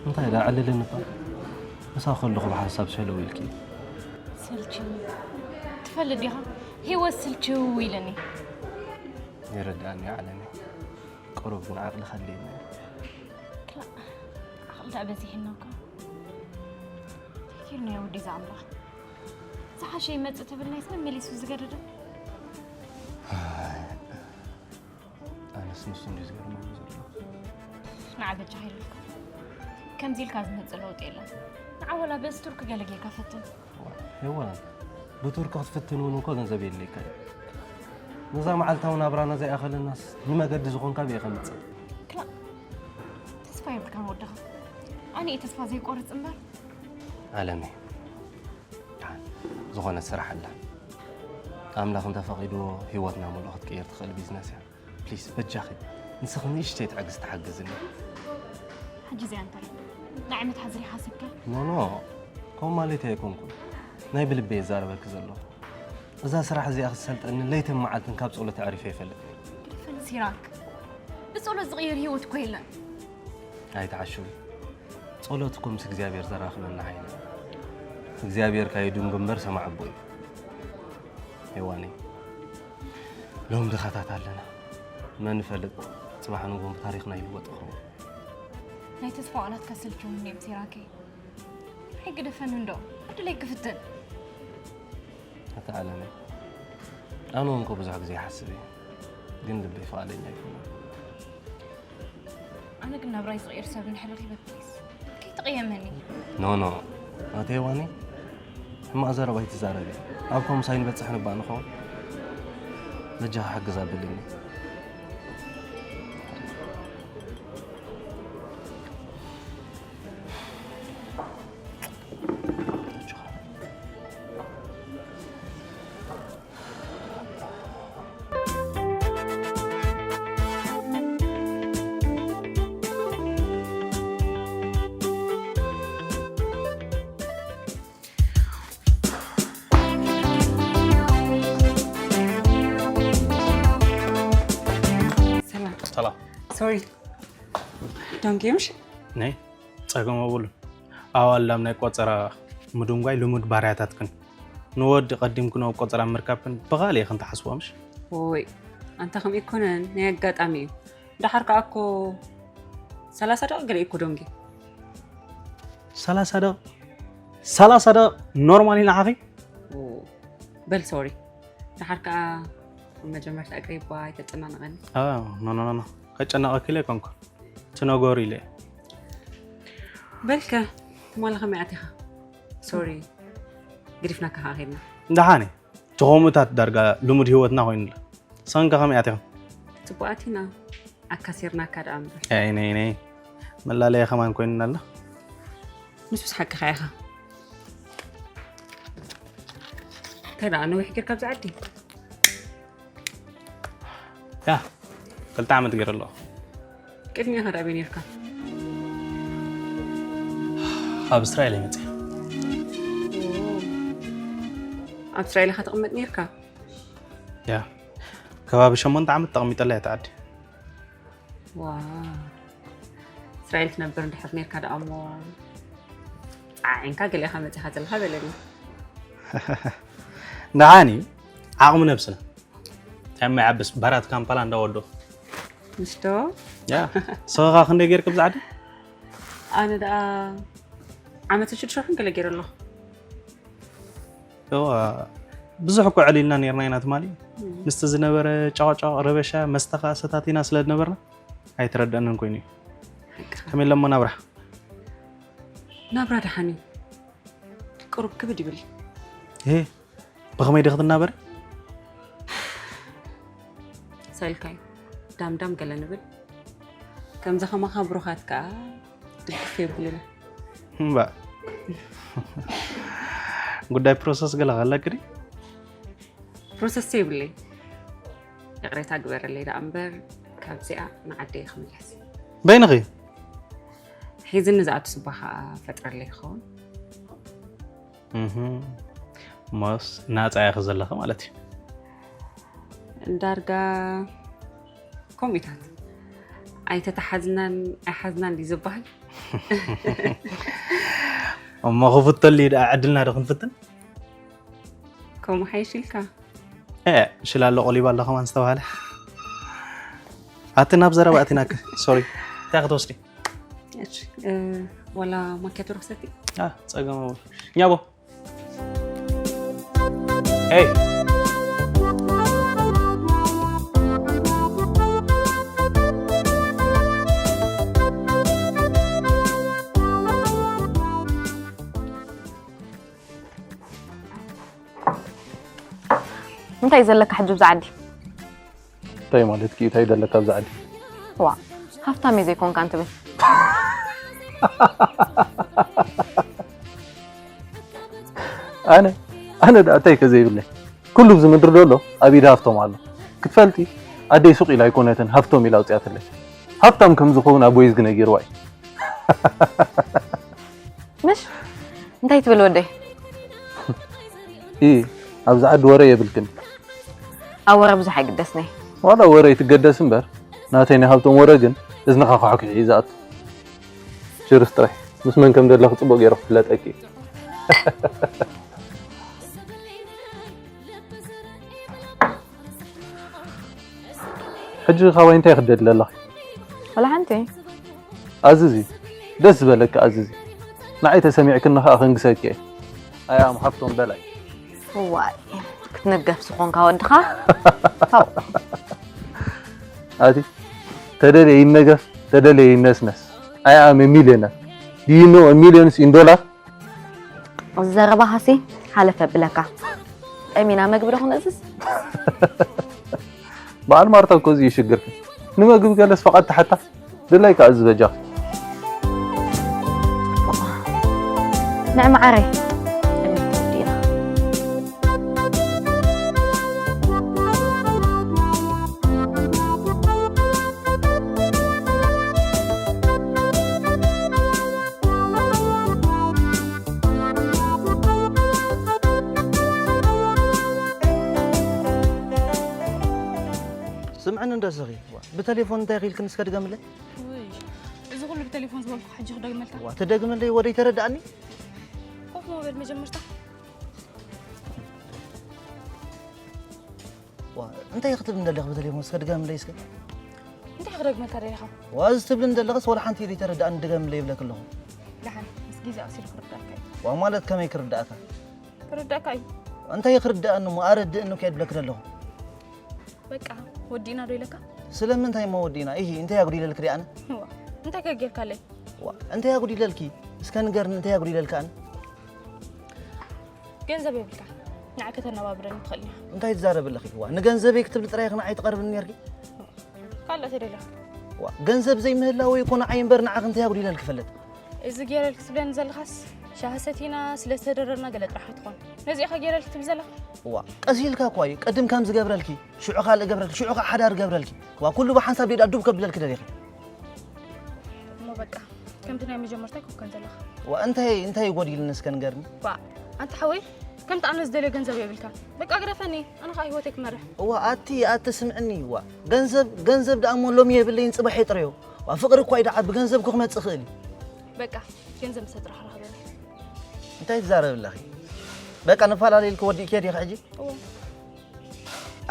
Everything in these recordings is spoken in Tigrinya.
እንታይ ደኣ ዕልልን እባ? ምሳኺ ከለኹ ብሓንሳብ ሰለው ኢልኪ። ስልችው ትፈልጥ ዲኻ? ህይወት ስልችው ኢልኒ። ይርድኣኒ ዓለመይ። ቁሩብ ግን ዓቕሊ ከድልየኒ። ክላእ ዓቕሊ ደኣ በዚሕና እኮ። ተኪርና ወዲ ዝኣምላኽ ዝሓሸ ይመጽእ ትብል ናይስ መመሊሱ ዝገደደ። ኣነስ ንሱ እንዲ ዝገርመኒ ዘሎ። ንዓ በጃኻ ኢለካ ከምዚ ኢልካ ዝመጽእ ለውጢ የለን። ንዓ ወላ በዚ ቱርክ ገለ ጌርካ ፈትን። ሄዋን፣ ብቱርክ ክትፍትን እውን እኮ ገንዘብ የድልየካ እዩ። ነዛ መዓልታዊ ናብራና ዘይኣኸለናስ ንመገዲ ዝኾንካ ብየ ከምጽእ። ክላእ ተስፋ የብልካን ወድኻ። ኣነ እየ ተስፋ ዘይቆርጽ እምበር። ኣለመ፣ ዝኾነ ስራሕ ኣላ። ኣምላኽ እንተፈቒድዎ ህይወትና ሙሉእ ክትቅየር ትኽእል ቢዝነስ እያ። ፕሊስ በጃኺ ንስኺ ንእሽተይ ትዕግስቲ ሓግዝኒ። ሕጂ እዚኣ እንታይ ንዓይ መትሓዚ ዲኻ ሓሲብካ? ኖ ኖ፣ ከምኡ ማለተይ ኣይኮንኩን። ናይ ብልበይ እዛረበኪ ዘለኹ። እዛ ስራሕ እዚኣ ክትሰልጠኒ ለይትን መዓልትን ካብ ጸሎት ኣዕሪፈ ይፈልጥ። ግደፈኒ ሲራክ፣ ብጸሎት ዝቕየር ህይወት እኮ የለን። ኣይትዓሽዊ። ጸሎት እኮ ምስ እግዚኣብሔር ዘራኽበና ሓይሊ። እግዚኣብሔር ካይዱ እምበር ሰማዕ ኣቦ እዩ። ሄዋነይ፣ ሎም ድኻታት ኣለና። መን ይፈልጥ፣ ጽባሕ ንግሆ ብታሪኽና ይልወጥ ይኸውን። ናይ ተስፋ ቃላትካ ሰልችውኒ እዮም ሲራከይ። ኣይግደፈኒ እንዶ ዕድለይ ክፍትን። ኣታ ዓለመይ፣ ኣነ እውን እኮ ብዙሕ ግዜ ይሓስብ እየ፣ ግን ልበይ ፍቓደኛ ኣይኮነን። ኣነ ግን ናብራይ ዝቕይር ሰብ እንድሕር ረኺበ ፕሊስ ከይትቕየመኒ። ኖ ኖ፣ ኣቲ ሄዋነይ፣ ሕማቕ ዘረባ ኣይትዛረቢ። ኣብ ከምኡስ ኣይንበጽሕን እባ ንኸውን። በጃኻ ሓግዝ ኣብልኒ። ሰላም። ሰላም። ሶሪ። ዶንጌ ምሽ? ናይ ጸገም የብሉን። ኣዋልዳም ናይ ቆጸራ ምድንጓይ ልሙድ ባርያታትክን ንወዲ ቀዲምክን ኣብ ቆጸራ ምርካብክን ብኻልእ ኢኽን ትሓስቦ ምሽ? ወይ ኣንታ ከምኡ ኣይኮነን፣ ናይ ኣጋጣሚ እዩ። ደሓር ከኣ እኮ ሰላሳ ደቂቕ ገለ እዩ እኮ ዶንጌ። ሰላሳ ደቂቕ ሰላሳ ደቂቕ ኖርማል እዩ ንዓኺ? በል ሶሪ። ደሓር ከኣ መጀመርታ እግረይ እባ ኣይተጨናንቐኒ። ኖ ኖ ኖ፣ ከጨነቐኪ ኢለ ኣይኮንኩን። ትነገሩ ኢለ እየ። በልከ ትማሊ ከመይ ኣቲኻ? ሶሪ፣ ገዲፍናካ ከኣ ኸድና። ደሓን እዩ። እቲ ከምኡታት ዳርጋ ልሙድ ህይወትና ኮይኑ ኣሎ። ሰንከ ከመይ ኣቲኹም? ጽቡቕ ኣቲና። ኣካሲርናካ ደኣ እምበር። ኣይ ነይ ነይ፣ መላለያ ከማን ኮይኑና ኣሎ። ንሱስ ሓቅኻ ኢኻ። እንታይ ደኣ ነዊሕ ጌርካ ኣብዚ ዓዲ? ያ፣ ክልተ ዓመት ገይረ ኣለኹ። ቅድሚኡ ከ ኣበይ ኔርካ? ኣብ እስራኤል እየ መፅእ። ኣብ እስራኤል ኢኻ ትቕመጥ ኔርካ? ያ፣ ከባቢ ሸሞንተ ዓመት ተቐሚጠላ እያ እታ ዓዲ። ዋ፣ እስራኤል ትነብር እንድሕር ኔርካ ደኣ እሞ ፃዒንካ ገለ ኢኻ መፂኻ ዘለኻ በለኒ። ደሓን እዩ፣ ዓቕሚ ነብስና። ታይም ይዓብስ ባራት ካምፓላ እንዳወዶ። ምሽቶ? ያ፣ ሰኸኻ ክንደይ ገይርክ ብዛ ዓዲ? ኣነ ደኣ ዓመት ሽዱሽተ ገለ ገይረ ኣለኹ። እዋ፣ ብዙሕ እኮ ዕሊልና ኔርና ኢና ትማሊ። ምስቲ ዝነበረ ጫቕጫቕ፣ ረበሻ፣ መስተኻ ሰታቲና ስለ ዝነበርና ኣይተረደእንን ኮይኑ እዩ። ከመይ ኣለሞ ናብራ? ናብራ ደሓን እዩ። ቁሩብ ክብድ ይብል። እ፣ ብኸመይ ዲኺ ትናበሪ? ሳይልካይ ዳምዳም ገለ ንብል። ከምዚ ከማኻ ብሩኻት ከኣ ድግፍ የብሉን። እምባ፣ ጉዳይ ፕሮሰስ ገለ ከለክዲ? ፕሮሰስ የብለይ። ይቕሬታ ግበረለይ ደኣ እምበር ካብዚኣ ንዓደይ ክምለስ። በይንኺ? ሒዝኒ ዝኣቱ ስባ ከኣ ፈጥረለይ ክኸውን። እህ፣ እሞስ ናጻ ኢኺ ዘለኺ ማለት እዩ። ዳርጋ ከምኡታት። ኣይተተሓዝናን ኣይሓዝናን ድዩ ዝበሃል? እሞ ክፍተሉ እዩ ደኣ ዕድልና ዶ ክንፍትን? ከምኡ ሓይሽ ኢልካ። ሽላ ኣሎ ቆሊባ ኣሎ ከማን ዝተባሃለ። ኣቲ ናብ ዘረባ ኣቲናክ። ሶሪ፣ እንታይ ክትወስዲ? እሺ፣ ወላ ማኪያቶ ዶ ክሰቲ? ጸገም ኣበል ኛቦ። ሄይ። እንታይ ዘለካ ሕጂ ብዛ ዓዲ? እንታይ ማለት እዩ? እንታይ ዘለካ ብዛ ዓዲ? ዋ ሃፍታም እዩ ዘይኮንካ እንትብል። ኣነ ኣነ ደኣ እንታይ ከዘይብለይ ኩሉ ብዚ ምድሪ ደሎ ኣብ ኢድ ሃፍቶም ኣሎ ክትፈልጢ ኣደይ ሱቕ ኢላ ኣይኮነትን ሃፍቶም ኢላ ኣውፅያትለይ ሃፍታም ከም ዝኸውን ኣቦይ ዝግ ነጊርዋ እዩ ምሽ እንታይ ትብል ወደይ ኢ ኣብዚ ዓዲ ወረ የብልክን ኣብ ወረ ብዙሕ ኣይግደስኒ ዋላ ወረ ይትገደስ እምበር ናተይ ናይ ሃብቶም ወረ ግን እዝንኻ ኳሕኩሒ እዩ ዝኣቱ ችርስ ጥራይ ምስ መን ከም ዘለኺ ፅቡቅ ገይረ ክፍለጠኪ ሕጂ ካባይ እንታይ ክደሊ ኣለኺ ወላ ሓንቲ ኣዝዚ ደስ ዝበለኪ ኣዝዚ ንዓይ ተሰሚዕክኒ ከዓ ከንግሰኪ እየ ኣያም ሃፍቶም በላይ ዋይ ክትንገፍ ዝኾንካ ወድኻ ሃው ኣቲ ተደልየ ይነገፍ ተደልየ ይነስነስ I am a millionaire Do you know a millions in dollar እዚ ዘረባኻሲ ሓለፈ ብለካ ጠሚና መግቢ ዶ ክንእዝዝ በዓል ማርታ እኮ እዚ ይሽግርኪ ንምግቢ ገለስ ፈቓድ ትሓታ ድላይ ከዓ እዚ በጃ ንዕ መዓረይ ስምዕኒ እንዶ ስኺ ብተሌፎን እንታይ ኺልክን እስከ ድገምለይ ውይ እዚ ኩሉ ብተሌፎን ዝበልኩ ሕጂ ክደግመልካ ዋ ትደግምለይ ወደይ ተረዳእኒ ኮፍ ሞ በል መጀመርታ ዋ እንታይ ክትብል እንደለኽ ብተሌፎን እስከ ድገምለይ እስከ እንታይ ክደግመልካ ደሊኻ ዋ እዚ ትብልን ዘለኽስ ወላ ሓንቲ ኢለይ ተረዳእኒ ድገምለይ ይብለክ ኣለኹ ደሓን ምስ ግዜ ኣሲር ክርዳእካ እዩ ዋ ማለት ከመይ ክርዳእካ ክርዳእካ እዩ እንታይ ክርዳእኒ እሞ ኣረድእኒ እኮ ይብለክ ዘለኹ በቃ ወዲእና ዶ ኢለካ ስለምንታይ እሞ ወዲእና ኢሂ እንታይ ኣጉዲለልክ ዲኣነ ዋ እንታይ ከጌርካለይ ዋ እንታይ ኣጉዲለልኪ እስከ ንገርኒ እንታይ ኣጉዲለልካ ኣነ ገንዘብ የብልካ ንዓ ከተነባብረኒ ትኽእል ኢኻ እንታይ ትዛረቢ ኣለኺ ዋ ንገንዘበይ ክትብሊ ጥራይ ኢኺ ንዓይ ትቐርብኒ ነርኪ ካልእ ተደልኻ ዋ ገንዘብ ዘይምህላወይ እኮ ንዓይ እምበር ንዓኺ እንታይ ኣጉዲለልኪ ፈልጥ እዚ ገይረልክ ትብለኒ ዘለኻስ ሻሂ ሰቲና ስለ ዝተደረርና ገለ ጥራሕ ኣይትኾን ነዚ ኢኻ ገይረልክ ትብል ዘለኻ ዋ ቀስ ኢልካ እኳ እዩ ቅድም ከም ዝገብረልኪ ሽዑ ካልእ ገብረልኪ ሽዑ ከዓ ሓዳር ገብረልኪ ዋ ኩሉ ብሓንሳብ ዴዳ ዱብ ከብለልኪ ደሊኺ እሞ በቃ ከምቲ ናይ መጀመርታ ይኮከን ዘለኻ ዋ እንታይ እንታይ ጎዲልኒ እስከ ንገርኒ ዋ ኣንተ ሓወይ ከምቲ ኣነ ዝደልዮ ገንዘብ የብልካ በቃ ግረፈኒ ኣነ ከዓ ህይወተይ ክመርሕ እዋ ኣቲ ኣቲ ስምዕኒ ዋ ገንዘብ ገንዘብ ደኣ እሞ ሎሚ የብለይን ፅባሕ የጥረዮ ዋ ፍቅሪ እኳ እዩ ደዓ ብገንዘብ ክመፅእ ክእል እዩ በቃ ገንዘብ ምሰ ጥራሕ ራኸበኒ እንታይ ትዛረብ ኣለኺ በቃ ንፈላለይ ኢልኪ ወዲእኪ ዲኺ ሕጂ እዎ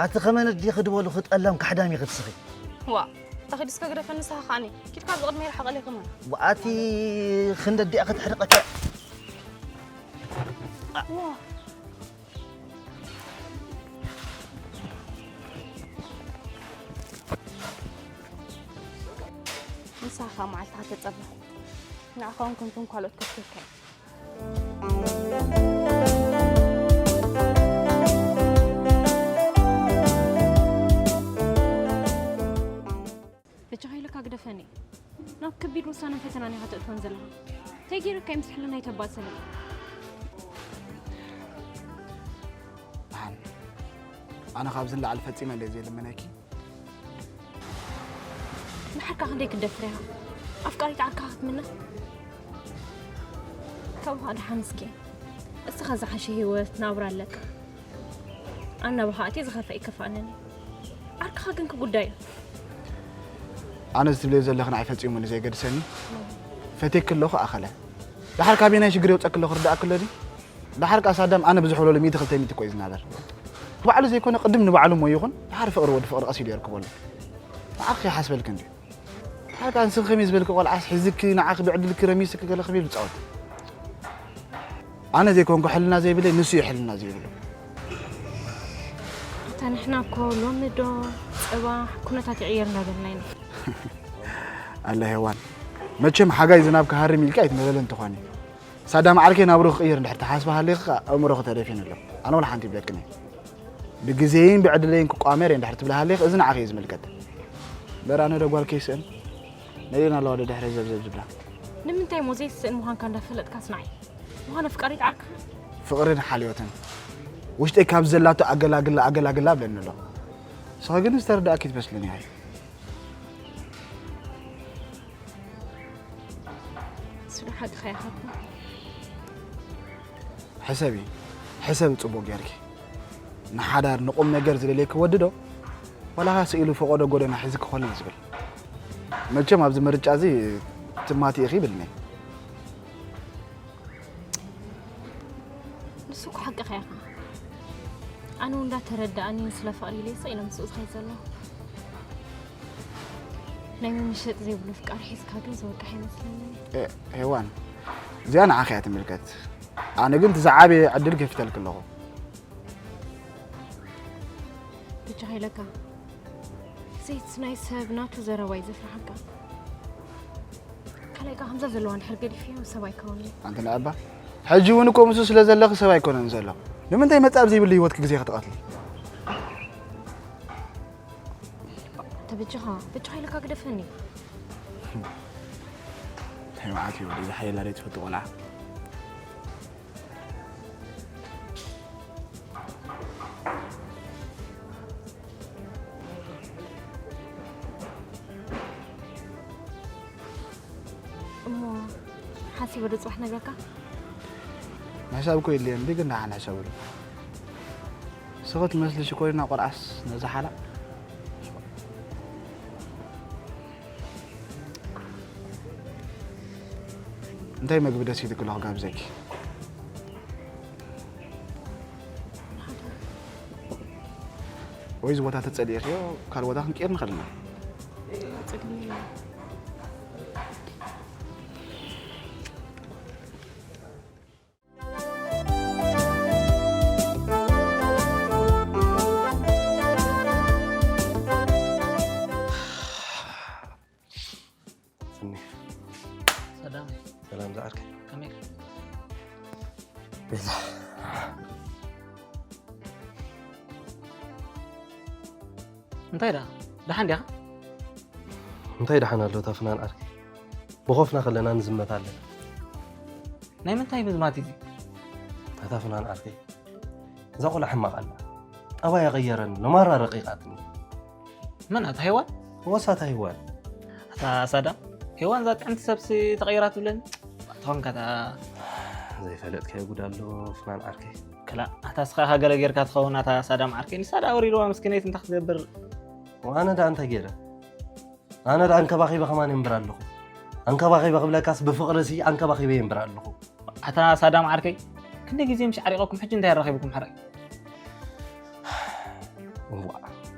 ኣቲ ከመን ዲኺ ድበሉ ክጠላም ካሕዳም ኢኺ ትስኺ ዋ ተኺድ እስከ ግረፈኒ ንስኻ ከዓኒ ኪድካ ብቕድሚ ይርሓቐለይ ከማን ኣቲ ክንደ ዲኣ ከተሕርቀካ ዋ ንስኻ ከዓ መዓልትኻ ተፀበ ንዓኻ እውን ከምቶም ካልኦት ከፍተካ እዩ በጃኻ ኢለካ ግደፈኒ ናብ ከቢድ ውሳነን ፈተናን ኢኻ ተእትወን ዘለኻ እንታይ ገይረካ እዮም ዝሕልና ኣይተባእሰኒ ደሓን ኣነ ካብዚ ንላዕሊ ፈጺመ እንደ ዘይልምነኪ ንዓርካ ክንደይ ክትደፍር ኢኻ ኣፍቃሪት ዓርካኻ ክትምነ ካብኻ ደሓን እስኪ እስኻ ዝሓሸ ህይወት ናብራ ኣለካ ኣናብኻ ኣትየ ዝኸፍአ ይከፍኣንን እዩ ዓርክኻ ግን ክጉዳይ እዩ ኣነ ዝትብልዮ ዘለኺ ንዓይ ፈጺሙ ንዘይገድሰኒ፣ ፈትየኪ ኣለኹ ኣኸለ። ደሓር ካበየናይ ሽግር የውጸኪ ኣለኹ ክርድኣኪ ኣሎ ድዩ? ደሓር ከኣ ሳዳም ኣነ ብዙሕ ወለሎ ሚእቲ ክልተ ሚእቲ እኮ እዩ ዝናበር። ባዕሉ ዘይኮነ ቅድም ንባዕሉ እሞ ይኹን፣ ደሓር ፍቕሪ ወዲ ፍቕሪ ቀስ ኢሉ የርክቦ ኣሎ። ንዓኺ ይሓስበልኪ እንድዩ። ደሓር ከኣ ንስኺ ከመይ ዝበልኪ ቆልዓስ ሒዝኪ ንዓኺ ብዕድልኪ ረሚስኪ ገለ ከመይ ኢሉ ዝጻወት? ኣነ ዘይኮንኩ ሕልና ዘይብለይ ንሱ እዩ ሕልና ዘይብሉ። እታ ንሕና እኮ ሎሚ ዶ ጽባሕ ኩነታት ይቕየር እንዳበልና ኢና። ኣለ ሄዋን፣ መቸም ሓጋይ ዝናብ ክሃርም ኢልካ ኣይትመለለ እንተኾኒ። ሳዳም ዓርከይ ናብሩ ክቕይር እንድሕር ትሓስቢ ሃሊኺ ከኣ ኣእምሮኺ ተደፊኑ ኣሎ። ኣነ ወላ ሓንቲ ይብለክን እየ። ብግዜይን ብዕድለይን ክቋመር እየ እንድሕር ትብሊ ሃሊኺ እዚ ንዓኺ እዩ ዝምልከት። እምበር ኣነ ዶ ጓል ከይስእን? ነየን ኣለዋ ዶ ድሕረይ ዘብዘብ ዝብላ? ንምንታይ እሞ ዘይትስእን ምዃንካ እንዳፈለጥካስ ንዓይ ምዃን ኣፍቃሪት ዓርካ? ፍቕርን ሓልዮትን ውሽጠይ ካብ ዘላቶ ኣገላግላ ኣገላግላ ብለኒ ኣሎ። ንስኺ ግን ዝተረዳእኪ ትመስልኒ ኢኺ። እሱ ዶ ሓቅኻ ኢኻ እኮ። ሕሰቢ፣ ሕሰቢ ጽቡቕ ጌርኪ። ንሓዳር ንቁም ነገር ዝደልየኪ ወዲ ዶ ዋላ ስኢሉ ፈቐዶ ጎደና ሒዙ ክኾን እዩ ዝብል። መቸም ኣብዚ ምርጫ እዚ ትማቲ ኢኺ ይብልኒ። ንሱ እኮ ሓቅኻ ኢኻ። ኣነ እውን እንዳተረዳእኒ ስለ ፍቕሪ ኢለ ስቕ ኢለ ምስኡ ዝኸይድ ዘለኹ። ናይ መመሸጢ ዘይብሉ ፍቃር ሒዝካ ግን ዝወቅሕ ኣይመስለንን። እ፣ ሄዋን፣ እዚኣ ንዓኺ እያ ትምልከት። ኣነ ግን እቲ ዝዓበየ ዕድል ከፊተልኪ ኣለኹ። ብቻ ሃይለካ ዘይት ናይ ሰብ ናቱ ዘረባ እዩ ዘፍርሓካ። ካልኣይ ከኣ ከምዛ ዘለዋ እንድሕር ገዲፍዮ ሰብ ኣይከውንን እዩ። ኣንቲ ንኣባ፣ ሕጂ እውን እኮ ምስኡ ስለ ዘለኺ ሰብ ኣይኮነን ዘሎ። ንምንታይ መጻብ ዘይብሉ ህይወትኪ ግዜ ክትቐትሊ? ተበጅኻ ብቻ ሃይለካ ግደፈኒ። እንታይ መዓት እዩ ወደዚ ሓየላ ደይ ትፈቱ ቆልዓ? እሞ ሓሲበ ዶ ጽባሕ ነግረካ? ምሕሳብ እኮ የድልየን ድዩ ግን ንዓና ሕሰብሉ። ስኽት መስልሽ ኮይና ቆልዓስ ነዛ ሓላ። እንታይ መግቢ ደስ ኢልክ ኣለኹ ጋብዘኪ? ወይ እዚ ቦታ ተጸሊእኽዮ ካልእ ቦታ ክንቅይር ንኽእል ኢና። ሰኒ ሰላም ሰላም ዝዓርከይ ከመይ ቤላ እንታይ ደኣ ደሓን ዲኻ እንታይ ደሓን ኣሎ እታ ፍናን ዓርከይ ብኾፍና ከለና ንዝመት ኣለና ናይ ምንታይ ምዝማት እዩ እታ ፍናን ዓርከይ እዛ ቆልዓ ሕማቕ ኣላ ጠባያ ቀየረን ንማራ ረቂቓትኒ መን ኣታ ሄዋን ወሳታ ሂዋን ኣታ ሳዳም ሄዋን እዛ ጥዕምቲ ሰብሲ ተቐይራ ትብለኒ ትኾንካ እታ ዘይፈለጥካዮ ጉድ ኣሎ ፍናን ዓርከይ ክላ ኣታ ስኻ ሃገለ ጌርካ ትኸውን ኣታ ሳዳም ዓርከይ ንሳ ደኣ ወሪድዋ ምስኪነይት እንታይ ክትገብር ኣነ ደኣ እንታይ ገይረ ኣነ ደኣ ኣንከባኺበ ከማን የንብር ኣለኹ ኣንከባኺበ ክብለካስ ብፍቕሪ ሲ ኣንከባኺበ የንብር ኣለኹ ኣታ ሳዳም ዓርከይ ክንደይ ግዜ ምሽ ዓሪቐኩም ሕጂ እንታይ ኣራኺብኩም ሕራይ እዋ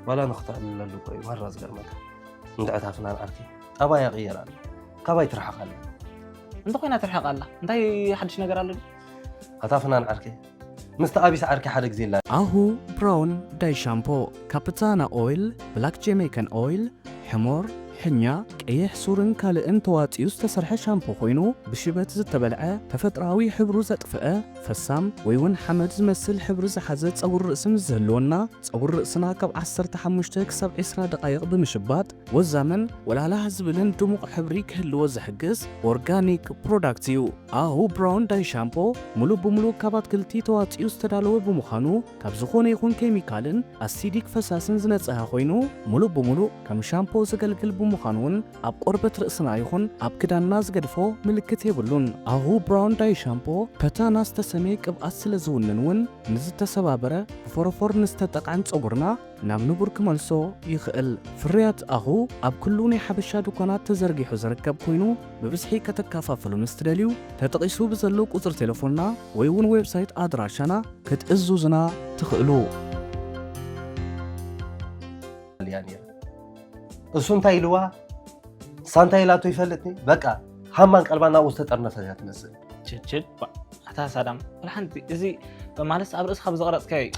ዋላ ንኽተዕልለሉ እኮ እዩ ማራ ዝገርመካ እንድዕታ ፍናን ዓርከይ ጠባያ ቅየር ኣሎ ካባይ ትርሓቕ ኣላ እንተኾይና ትርሕቕ ኣላ እንታይ ሓድሽ ነገር ኣሎ ድዩ ኣታ ፍናን ዓርከይ ምስቲ ኣቢስ ዓርከይ ሓደ ግዜ ኣላ ኣሁ ብራውን ዳይ ሻምፖ፣ ካፕታና ኦይል፣ ብላክ ጀሜይካን ኦይል፣ ሕሞር፣ ሕኛ፣ ቀይሕ ሱርን ካልእን ተዋጺኡ ዝተሰርሐ ሻምፖ ኮይኑ ብሽበት ዝተበልዐ ተፈጥራዊ ሕብሩ ዘጥፍአ ፈሳም ወይ እውን ሓመድ ዝመስል ሕብሪ ዝሓዘ ጸጉሪ ርእሲ ምስ ዝህልወና ጸጉሪ ርእስና ካብ ዓሰርተ ሓሙሽተ ክሳብ ዕስራ ደቓይቕ ብምሽባጥ ወዛምን ወላላህ ዝብልን ድሙቕ ሕብሪ ክህልዎ ዝሕግዝ ኦርጋኒክ ፕሮዳክት እዩ። ኣሁ ብራውን ዳይ ሻምፖ ሙሉእ ብሙሉእ ካብ ኣትክልቲ ተዋጺኡ ዝተዳለወ ብምዃኑ ካብ ዝኾነ ይኹን ኬሚካልን ኣሲዲክ ፈሳስን ዝነጽሀ ኮይኑ ሙሉእ ብሙሉእ ከም ሻምፖ ዘገልግል ብምዃኑ ምዃኑ እውን ኣብ ቆርበት ርእስና ይኹን ኣብ ክዳንና ዝገድፎ ምልክት የብሉን። ኣሁ ብራውን ዳይ ሻምፖ ፐታና ዝተሰመየ ቅብኣት ስለ ዝውንን እውን ንዝተሰባበረ ብፎሮፎር ንዝተጠቕዐን ጸጉርና ናብ ንቡር ክመልሶ ይኽእል። ፍርያት ኣሁ ኣብ ኩሉ ናይ ሓበሻ ድኳናት ተዘርጊሑ ዝርከብ ኮይኑ ብብዝሒ ከተከፋፍሉ ምስ ትደልዩ ተጠቒሱ ብዘሎ ቁጽሪ ቴሌፎንና ወይ እውን ዌብሳይት ኣድራሻና ክትእዝዙና ትኽእሉ። እያ ነይራ። እሱ እንታይ ኢልዋ? እሳ እንታይ ኢላቶ ይፈልጥ? በቃ ሃማን ቀልባን ናብኡ ዝተጠርነፈ እያ ትመስል። ችችድ ኣታ ሳዳም ወላ ሓንቲ እዚ ማለት ኣብ ርእስኻ ብዝቐረፅካዮ እዩ።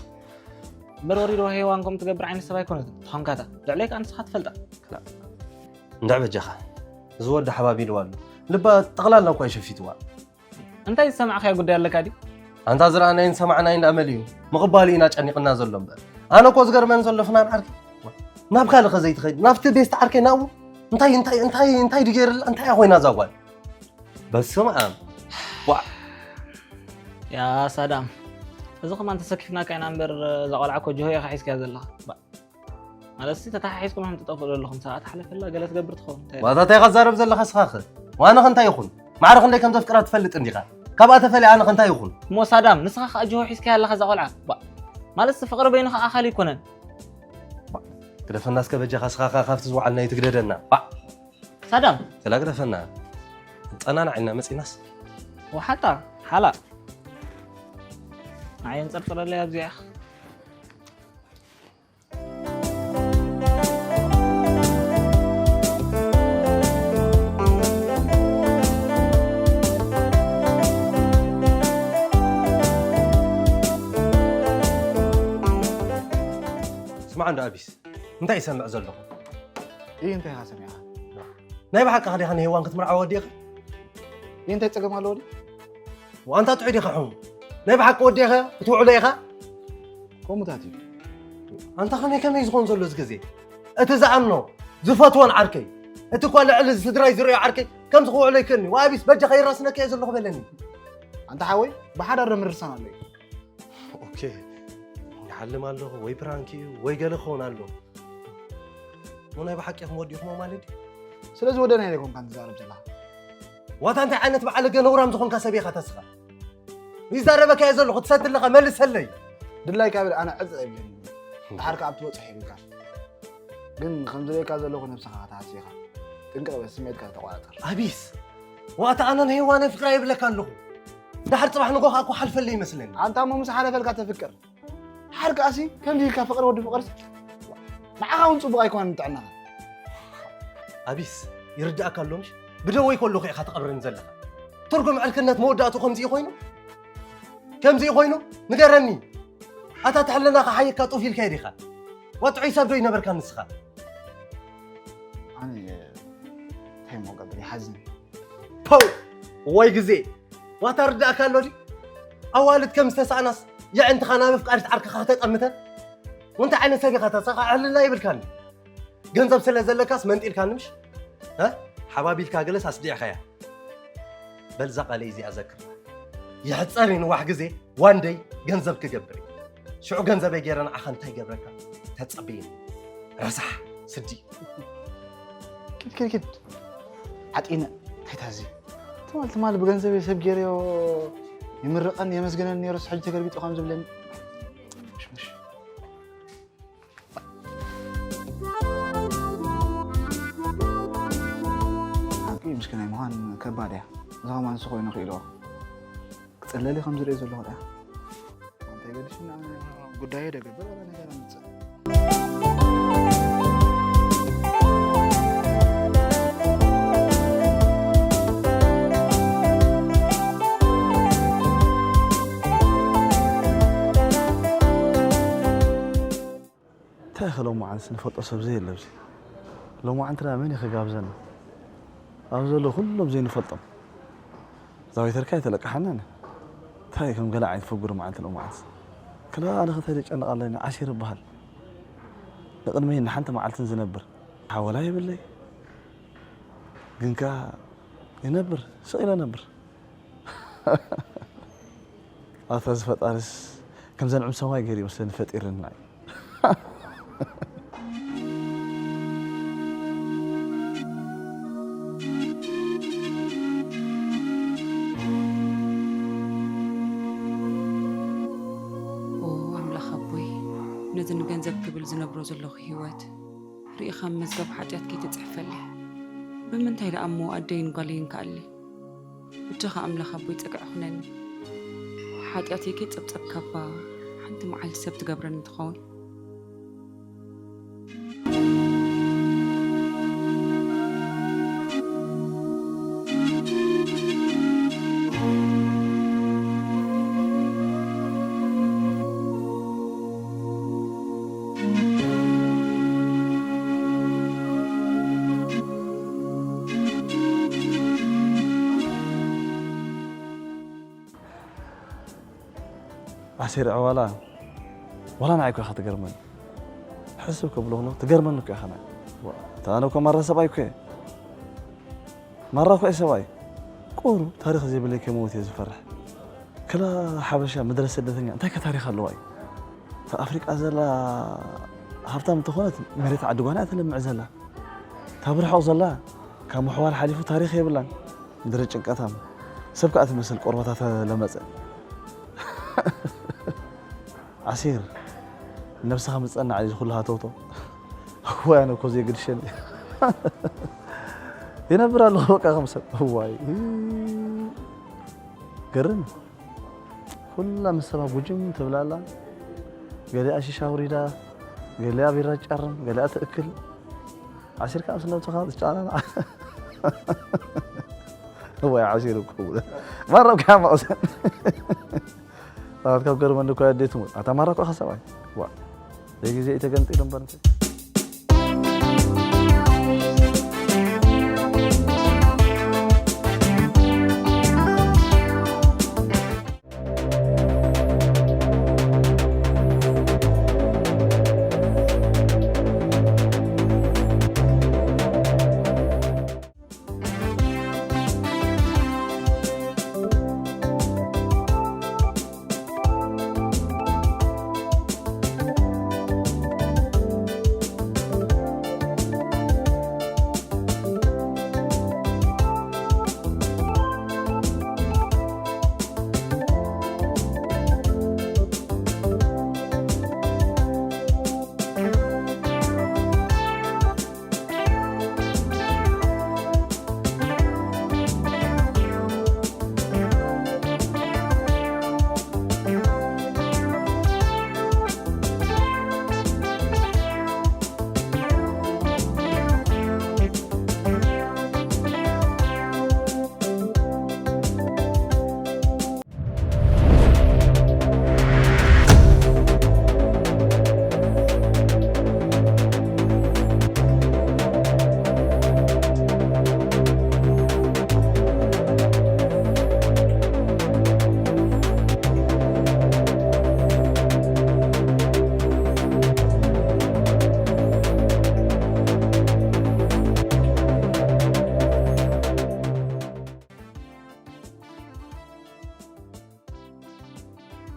እምበር ወሪዶ ሄዋን ከም ትገብር ዓይነት ሰብ ኣይኮነትን። ተኾንካታ ልዕለይ ከዓ ንስኻ ትፈልጣ። እንድዕ በጃኻ እዚ ወዲ ሓባቢልዋ ኣሎ። ልባ ጠቕላላ እኳ ይሸፊትዋ። እንታይ ዝሰማዕካዮ ጉዳይ ኣለካ ድዩ? ኣንታ ዝረኣናይን ዝሰማዕናይን ደኣ መሊኡ ምቕባሉ ኢና ጨኒቕና ዘሎ እምበር። ኣነ እኮ ዝገርመኒ ዘሎ ፍናን ዓርከይ ናብ ካልእ ከ ዘይትኸይድ ናብቲ ቤስት ዓርከይ ናብኡ እንታይ እንታይ እንታይ እንታይ ድገይርላ እንታይ ኮይና እዛ ጓል በስመ ኣብ ዋዕ ያ ሳዳም እዚ ከማን ተሰኪፍናካ ኢና እምበር እዛ ቆልዓ እኮ ጅሆ ኢኻ ሒዝካያ ዘለኻ። ባእ። ማለት ሲ ተተሓሒዝኩም ከም ትጠፍኡ ዘለኹም ሰዓት ሓለፈላ ገለ ትገብር ትኸውን እንታይ ዋታ እንታይ ኸዛረብ ዘለኻ ስኻኸ ዋነ ኸንታይ ይኹን ማዕረ ክንደይ ከም ዘፍቅራ ትፈልጥ እንዲኻ ካብኣ ተፈሊ ኣነ ኸንታይ ይኹን እሞ ሳዳም ንስኻ ኸኣ ጅሆ ሒዝካያ ኣለኻ እዛ ቆልዓ ባእ። ማለት ሲ ፍቕሪ በይኑ ኸኣ ኣኻል ይኮነን። ግደፈና እስከ በጃኻ ስኻኻ ካብቲ ዝወዓልናዮ ትግደደና ባእ። ሳዳም ተላ ግደፈና ጸናናዕ ኢና መጺናስ ወሓጣ ሓላ ንዓይ እንጸርጽረለይ ኣብዚኣ ስማዕ እንዶ ኣቢስ እንታይ ይሰምዕ ዘለኹ እይ እንታይ ኢኻ ሰሚዕኻ ናይ ብሓቅኻ ዲኻ ንሄዋን ክትምርዓዋ ወዲእኻ እይ እንታይ ጸገም ኣለዎ ድዩ ዋንታ ጥዑይ ዲኻ ሕሙ ናይ ብሓቂ ወዲእኻ ክትውዕሎ ኢኻ ከምኡታት እዩ ኣንታ ከመይ ከመይ ዝኾን ዘሎ እዚ ግዜ እቲ ዝኣምኖ ዝፈትዎን ዓርከይ እቲ እኳ ልዕሊ ስድራይ ዝርእዮ ዓርከይ ከምዚ ክውዕሎ ይክእልኒ ዋቢስ በጃ ከይራስነካ እየ ዘለኹ በለኒ ኣንታ ሓወይ ብሓዳር ምርሳን ኣሎ እዩ ኦኬ ይሓልም ኣለኹ ወይ ፕራንክ እዩ ወይ ገለ ክኸውን ኣሎ እሞ ናይ ብሓቂ ኢኹም ወዲእኹሞ ማለት ድዩ ስለዚ ወደና ኢለ ኮንካ ትዛረብ ዘለኻ ዋታ እንታይ ዓይነት በዓል ገ ነውራም ዝኾንካ ሰብ ኢኻ ተስኻ ይዛረበካ እየ ዘለኹ ትሰድ ኣለኻ መልሰለይ ድላይካ ብል ኣነ ዕፅ ኣይብለኒ ድሓር ከዓ ኣብቲ በፅሑ ይብልካ ግን ከም ዝብለካ ዘለኹ ነብስኻ ክትሃሲ ኢኻ ጥንቅቕ በል ስምዒትካ ተቆፃፀር ኣቢስ ዋታ ኣነ ንሄዋነ ፍቅራ ይብለካ ኣለኹ ድሓር ፅባሕ ንጎ ከዓ እኮ ሓልፈለይ ይመስለኒ ኣንታ እሞ ምስ ሓለፈልካ ተፍቅር ድሓር ከኣሲ ከምዚ ኢልካ ፍቕሪ ወዲ ፍቕርሲ ንዓኻ እውን ፅቡቕ ኣይኮነን ንጥዕናኻ ኣቢስ ይርድኣካ ኣሎ ምሽ ብደወይ ከለኹ ኢኻ ትቐብረኒ ዘለኻ ትርጉም ዕርክነት መወዳእቱ ከምዚ እዩ ኮይኑ ከምዚ እዩ ኮይኑ ንገረኒ ኣታ ትሕልናኻ ሓይካ ጡፍ ኢልካዮ ዲኻ ዋጥዑይ ሰብ ዶ ይነበርካ ንስኻ ኣነ እንታይ ሞ ገብር ይሓዝን ፖው ወይ ግዜ ዋታ ርዳእካ ኣሎ ድዩ ኣዋልድ ከም ዝተሳእናስ የዕንትኻ ናብ ኣፍቃሪት ዓርክኻ ክተጠምተን ወንታይ ዓይነት ሰብ ኢኻ ተሳኻ ዕልና ይብልካኒ ገንዘብ ስለ ዘለካስ መንጢልካኒ ምሽ ሓባቢልካ ገለስ ኣስዲዕኻያ በልዛ ቃለይ እዚኣ ዘክር ይሕፀር ንዋሕ ግዜ ዋንደይ ገንዘብ ክገብር እዩ ሽዑ ገንዘበይ ገይረ ንዓኻ እንታይ ገብረካ ተፀበየኒ ረሳሕ ስዲ ኪድ ኪድ ኪድ ሓጢነ ከይታዚ ትማል ትማል ብገንዘበይ ሰብ ገይረዮ ይምርቐን የመስገነን ነይሩስ ሕጂ ተገልቢጡ ከም ዝብለኒ ምሽምሽ ሓቂ ምስክናይ ምዃን ከባድ እያ እዛ ኸማን ንሱ ኮይኑ ክኢልዎ ክጽለሊ ከም ዝርኢ ዘለኹ እያ እንታይ ገዲሽና ጉዳየ ደገብር ወላ ነገር ኣምጽእ እንታይ ኢኸ ሎማዓንስ ንፈልጦ ሰብ ዘየለ ኣብዚ ሎማዓንትና መን ኢኸ ጋብዘና ኣብዚ ዘለዉ ኩሎም ዘይንፈልጦም እዛ ወይተርካ ኣይተለቅሓናን እንታይ ከም ገለ ዓይነት ፍጉር መዓልቲ ሎማዓንስ ክላ ኣነ ኸ እንታይ ደጨንቕ ኣለኒ ዓሲር እበሃል ንቕድመይ ንሓንቲ መዓልትን ዝነብር ሓወላ የብለይ ግን ከኣ ይነብር ስቕ ኢለ ነብር ኣታ እዚ ፈጣሪስ ከምዘን ዕምሰማይ ገይሩ ይመስለኒ ፈጢርና እዩ። እዚ ንገንዘብ ክብል ዝነብሮ ዘለኹ ህይወት ርኢኻ መዝገብ ሓጢኣት ከይትጽሕፈለይ። ብምንታይ ደኣ እሞ ኣደይን ጓለይን ክኣሊ? ብጃኻ ኣምላኽ ኣቦይ ጸግዒ ኩነኒ። ሓጢኣተይ ከይጸብጸብካባ ሓንቲ መዓልቲ ሰብ ትገብረኒ ትኸውን። ኣሲር ዕዋላ፣ ዋላ ንዓይ እኮ ኢኻ ትገርመኒ። ሕስብ ከብሎ ከሎ ትገርመኒ እኮ ኢኻ ንዓይ። ዋ፣ እታ ኣነ እኮ ማራ ሰብኣይ እኮ እየ። ማራ እኮ እየ ሰብኣይ። ቁሩብ ታሪኽ ዘይብለይ ከይመውት እየ ዝፈርሕ። ክላ ሓበሻ ምድረ ስደተኛ እንታይ ከ ታሪኽ ኣለዋ እዩ? እታ ኣፍሪቃ ዘላ ሃብታም እንተኾነት መሬት ዓዲ ጓና እያ ተለምዕ ዘላ። እታ ብርሑቕ ዘላ ካብ ምሕዋል ሓሊፉ ታሪኽ የብላን። ምድረ ጭንቀታም ሰብ ከኣ ትመስል ቆርበታ ተለመጸ። ዓሲር፣ ነብስኻ ምጸናዕ እዚ ኩሉ ሃተውቶ። እዋይ፣ ኣነ እኮ ዘይግድሸኒ። ይነብር ኣለኹ በቃ ከም ሰብ። እዋይ፣ ገርም። ኩላ ምስ ሰባ ጉጅም ትብላላ። ገሊኣ ሺሻ ኣውሪዳ፣ ገሊኣ ቢራ ትጫርም፣ ገሊኣ ትእክል። ዓሲርካ ምስ ነብስኻ ትጫናናዕ። እዋይ፣ ዓሲር እኮ። ማራ እኮ ያማቑሰን። ኣታ ካብ ገርመኒ እኮ ኣዴት ትሙት። ኣታ ማራ እኮ ኢኻ ሰብኣይ። ዋ። ዘይግዜ እዩ ተገንጢሉ እምበር እንተ።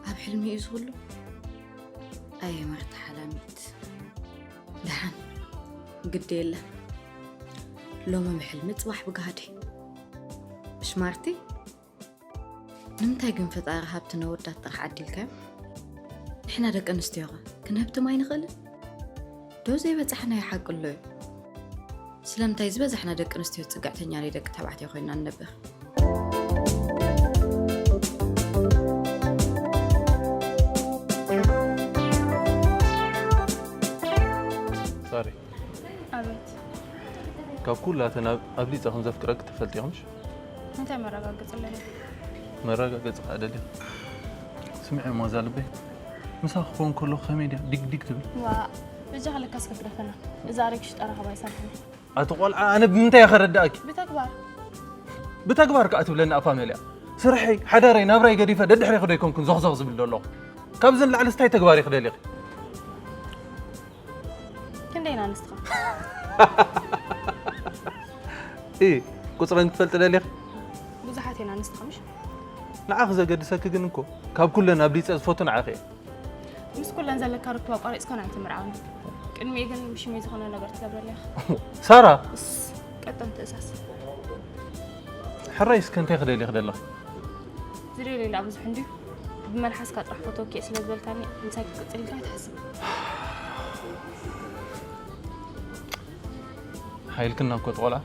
ኣብ ሕልሚ እዩ ዝኹሉ። ኣየ ማርታ ሓላሚት። ደሓን፣ ግዲ የለን። ሎሚ ብሕልሚ፣ ጽባሕ ብጋህዲ። እሽ ማርቲ፣ ንምንታይ ግን ፈጣሪ ሃብቲ ነወዳት ጥራሕ ዓዲልካዮም? ንሕና ደቂ ኣንስትዮኸ ክንህብትም ኣይንኽእልን? ዶ ዘይበጻሕናዮ ሓቂ ኣሎ እዩ? ስለምንታይ ዝበዛሕና ደቂ ኣንስትዮ ጽግዕተኛ ደቂ ተባዕትዮ ኮይንና ንነብር? ሳሪ፣ ኣቤት። ካብ ኩላተን ኣብ-፣ ኣብሊጸ ከም ዘፍቅረኪ ትፈልጢ ኢኺ ምሽ? እንታይ መረጋገጺ ኣለኒ? መረጋገጺ ከኣ ደልየ። ስምዒ እሞ እዛ ልበይ፣ ምሳኺ ክኸውን ከለኹ ከመይ ድያ ዲግ ዲግ ትብል? ዋእ፣ በጃኻ ለካስ ከግደፈና። እዛ ኣረጊሽ ጠረኻ ባይሳልሕኒ። ኣቲ ቆልዓ፣ ኣነ ብምንታይ እየ ከረድኣኪ? ብተግባር። ብተግባር ከኣ ትብለኒ ኣፋ መሊኣ። ስርሐይ፣ ሓዳረይ፣ ናብራይ ገዲፈ ደድሕሬኺ ዶ ኣይኮንኩን ዞኽዞኽ ዝብል ዘለኹ? ካብዚ ንላዕሊ እንታይ ተግባር እዩ ክደልየኺ? ክንደይ ኢና ንስኻ? እ፣ ቁጽረን ክትፈልጢ ደሊኺ? ብዙሓት ኢና ንስኻ ምሽ? ንዓኺ ዘገድሰኪ ግን እኮ ካብ ኩለን ኣብሊጸ ዝፈቱ ንዓኺ እየ። ምስ ኩለን ዘለካ ርክብ ኣቋሪጽካ ንዓይ ትምርዓውኒ። ቅድሚኡ ግን ብሽመይ ዝኾነ ነገር ትገብረለይ ኢኻ። ሳራ! እስ፣ ቀጠን ትእዛዝ። ሕራይ እስከ እንታይ ክደልየኺ ደለኺ? ዝደልየላ ብዙሕ እንድዩ። ብመልሓስካ ጥራሕ ፈተውኪ እየ ስለ ዝበልካኒ፣ ምሳይ ክትቅጽል ኢልካ ኣይትሓስብ። ሓይልክና እኮ ቆልዓ።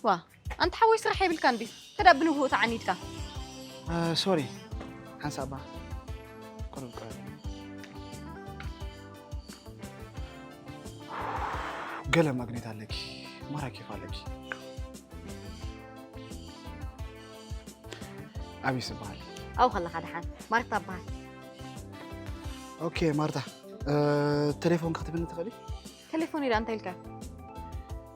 ዋ ኣንታ ሓወይ ስራሕ የብልካን ድዩ? ተዳ ብንግሆ ተዓኒድካ። ሶሪ ሓንሳብ እባ ቁሩብ ቅረብ። ገለ ማግኔት ኣለኪ፣ ማራ ኬፍ ኣለኪ። ኣቢስ ይበሃል። ኣብኡ ከለኻ ደሓን ማርታ እበሃል። ኦኬ ማርታ፣ ቴሌፎን ክትብኒ ትኽእሊ? ቴሌፎን ኢላ እንታይ ኢልካ?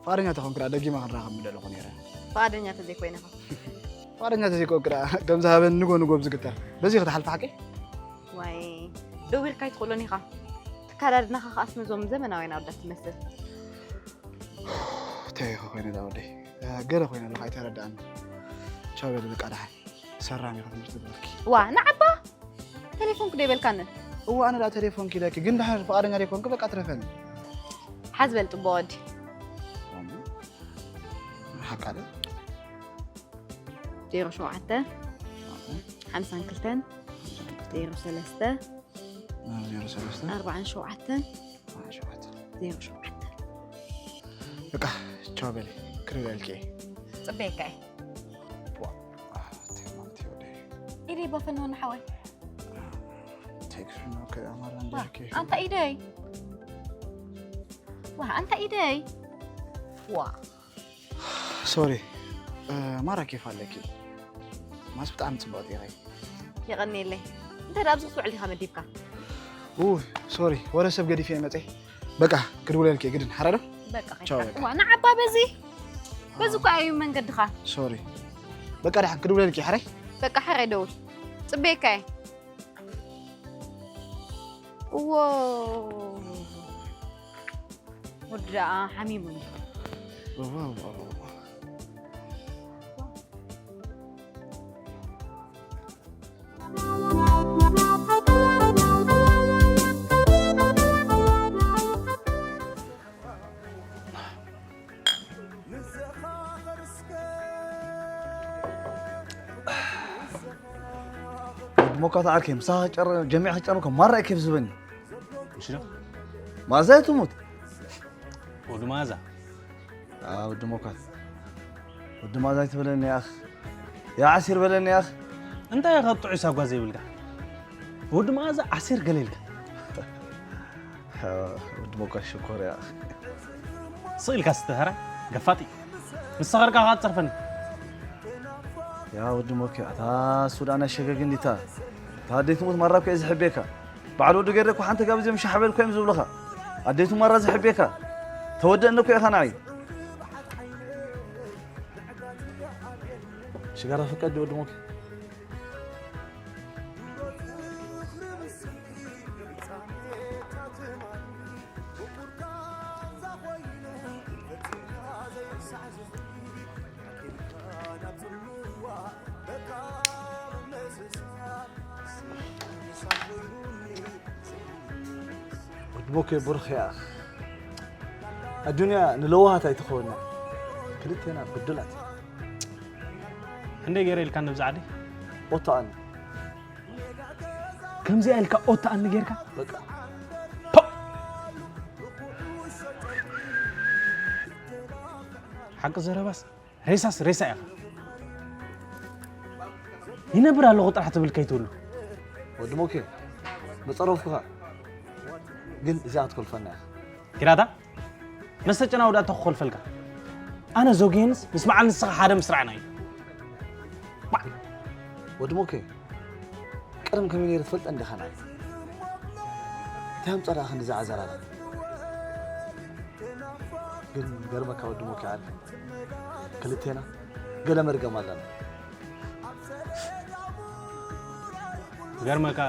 ፍቓደኛ ተኾንክ ደኣ ደጊመ ክንራኸብ ምደለኹ ነይረ። ፍቓደኛ ተዘይኮይነ ኸ? ፍቓደኛ ተዘይኮንክ ደኣ ከም ዝሃበን ንጎ ንጎ ብዝግተር በዚ ክትሓልፊ ሓቀይ? ዋይ ደው ኢልካ ኣይትኽእሎን ኢኻ። ትከዳድናኻ ከኣስ ነዞም ዘመናውያን ኣወዳት ትመስል። እንታይ ኢኻ ኮይነ ዳ ወደይ? ገለ ኮይነ ኣለኹ ኣይተረዳእኒ። ቻው በሊ በቃ ደሓን። ሰራሚ ኢኻ ትምህርቲ ብለኪ። ዋ ንዓባ ቴሌፎንክ ዶ ይበልካኒ? እዋ ኣነ ደኣ ቴሌፎንክ ኢለኪ ግን ደሓን ፍቓደኛ ደይኮንክ በቃ ትረፈኒ። ሓዝ በል ጽቡቕ ወዲ። ሓቃለ ዜሮ ሸውዓተ ሓምሳን ክልተን ዜሮ ሰለስተ ዜሮ ሰለስተ ኣርባዓን ሸውዓተን ኣርባዓን ሸውዓተ ዜሮ ሸውዓተ በቃ ቻው በሊ ክሪበልኪ ጽበየካ እየ። ኢደይ ባፈን ወን ሓወይ ቴክስት ነው ከአማራ እንዲያርኬ ኣንታ ኢደይ ዋ ኣንታ ኢደይ ዋ ሶሪ ማራ ኬፍ ኣለኪ ማስ ብጣዕሚ ጽቡቅ ዲኻ የቐንየለይ እንታይ ደኣ ኣብዚ ክትውዕል ዲኻ መዲብካ ኡ ሶሪ ወረ ሰብ ገዲፍ እየ መጸ በቃ ክድውለልኪ ግድን ሓራዶ በቃ ቻው፣ ከይድካ- በቃ። ዋ ንዓባ በዚ በዚ እኮ እዩ መንገድኻ ሶሪ በቃ ደሓን ክድውለልኪ ሓራይ በቃ ሓራይ ደውል ጽበየካ እየ እዎ ወዲ ደኣ ሓሚሙ እዩ ሞካት ዓርከይ ምሳኻ ጨር ጀሚዕካ ጨርምካ ማራ እዩ ኬፍ ዝህበኒ ምሽ ዶ ማዛ ትሙት ወዲ መኣዛ ወዲ ሞካት ወዲ ማዛ ኣይትበለኒ ያኽ ያ ዓሲር በለኒ ያኽ እንታይ ኢኻ ጥዑይ ሳጓ ዘይብልካ ወዲ መኣዛ ዓሲር ገለ ኢልካ ወዲ ሞካት ሽኮር ያኽ ስቕ ኢልካ ስተኸራ ገፋጢ ምስ ሰኸርካ ከዓ ትጸርፈኒ ያ ወዲ ሞኪ ኣታ ሱዳን ኣሸገግ እንዲታ እታ ኣደይ ትሙት ማራ እኮ እየ ዝሕቤካ በዓል ወዲ ገይረ እኮ ሓንቲ ካብ እዚኦም ሻሕ በል እኮ እዮም ዝብሉኻ ኣደይ ትማራ ዝሕቤካ ተወደእኒ እኮ ኢኻ ንዓይ ሽጋራ ፍቀድ ወዲ ሞኪ ወዲ ቦኬ ብሩኽ እያ ኣዱንያ ንለዋሃት ኣይትኸውና ክልቴና ብድላት ክንደይ ገይረ ኢልካ ነብዚ ዓዲ ኦታኣን ከምዚኣ ኢልካ ኦታኣኒ ጌርካ በቃ ሓቂ ዘረባስ ሬሳስ ሬሳ ኢኻ ይነብር ኣለኹ ጥራሕ ትብል ከይትብሉ ወዲ ሞኬ መፀረፍኩኻ ግን እዚኣ ክትኮልፈና ኢኻ ኪራታ መስተ ጨና ወዳእታ ክኾልፈልካ ኣነ ዞግየንስ ምስ በዓል ንስኻ ሓደ ምስራዕና እዩ ወዲ ሞኬ ቀደም ከመይ ነይሩ ትፈልጠ እንዲኻ ናይ እንታይ ኣምፀራ ክንዲ ዝዓዘራና ግን ገርመካ ወዲ ሞኬ ዓል ክልቴና ገለ መርገም ኣለና ገርመካ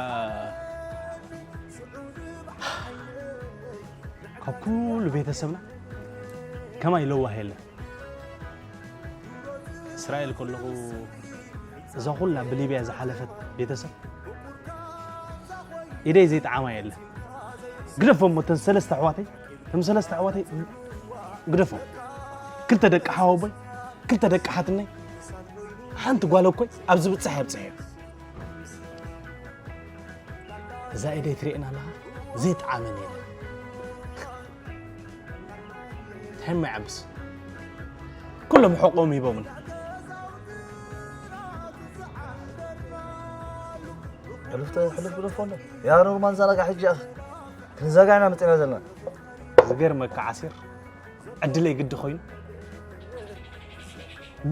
ካብ ኩሉ ቤተሰብና ከማይ ለዋህ የለን እስራኤል ከለኹ እዛ ኩላ ብሊብያ ዝሓለፈት ቤተሰብ ኢደይ ዘይጠዓማ የለ። ግደፎም እሞ እተን ሰለስተ ኣሕዋተይ፣ እቶም ሰለስተ ኣሕዋተይ ግደፎም። ክልተ ደቂ ሓወቦይ፣ ክልተ ደቂ ሓትነይ፣ ሓንቲ ጓል እኮይ ኣብ ዝብጻሕ የብጽሕ እየ። እዛ ኢደይ ትርእየና ኣለኻ? ዘይጠዓመኒ የለ። እንታይ እሞ ይዓብስ? ኩሎም ሕቆም ሂቦምኒ። ሕሉፍ ተ-፣ ሕሉፍ ግደፎ ኣሎ። ያ ኖርማል፣ ዛረጋ ሕጂ ኣኽ ክንዛጋ ኢና መጺና ዘለና። ዝገርመካ ዓሲር፣ ዕድለይ ግዲ ኮይኑ፣